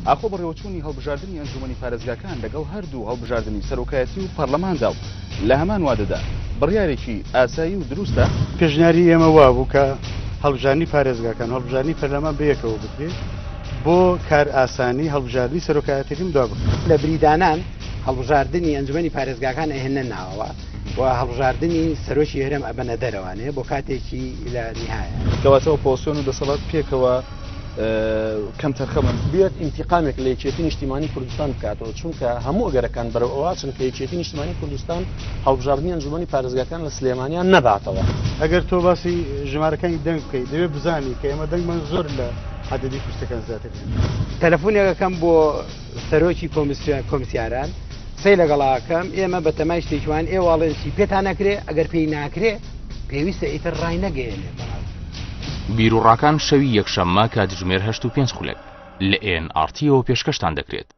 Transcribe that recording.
ئاخۆ بەڕێوەچوونی هەڵبژاردنی ئەنجوومەنی پارێزگاکان لەگەڵ هەردوو هەڵبژاردنی سەرۆکایەتی و پەرلەماندا و لە هەمان وادەدا بڕیارێکی ئاسایی و دروستە؟ پێشنیاری ئێمە وابوو کە هەڵبژاردنی پارێزگاکان و هەڵبژاردنی پەرلەمان بەیەکەوە بکرێت بۆ کارئاسانی هەڵبژاردنی سەرۆکایەتیەکەم دوا بخرێت. لە بریدانان هەڵبژاردنی ئەنجومەنی پارێزگاکان ئەهێننە ناوەوە و هەڵبژاردنی سەرۆکی هەرێم ئەبەنە دەرەوانێ بۆ کاتێکی لە نیهایە. کەواتە ئۆپۆزسیۆن و دەسەڵات پێکەوە کەمتەرخەمن. بێت ئینتیقامێک لە یەکێتی نیشتیمانی کوردستان بکاتەوە، چونکە هەموو ئەگەرەکان بەرەو ئەوە ئەچن کە یەکێتی نیشتیمانی کوردستان هەڵبژاردنی ئەنجومەنی پارێزگاکان لە سلێمانیان نەباتەوە. ئەگەر تۆ باسی ژمارەکانی دەنگ بکەیت دەبێت بزانی کە ئێمە دەنگمان زۆر لە عەدەدی کورسیەکان زیاتر هێنا. تەلەفونێک ئەکەم بۆ سەرۆکی کۆمسیاران قسەی لەگەڵا ئەکەم، ئێمە بەتەمای شتێکی وان، ئێوە ئەڵێن چی پێتان ئەکرێ، ئەگەر پێی ناکرێ پێویستە ئیتر ڕای نەگەیەنێ بەڕاستی. بیروڕاکان شەوی یەکشەممە کاتژمێر 8 و پێنج خولەک لە ئێن ئاڕ تیەوە پێشکەشتان دەکرێت.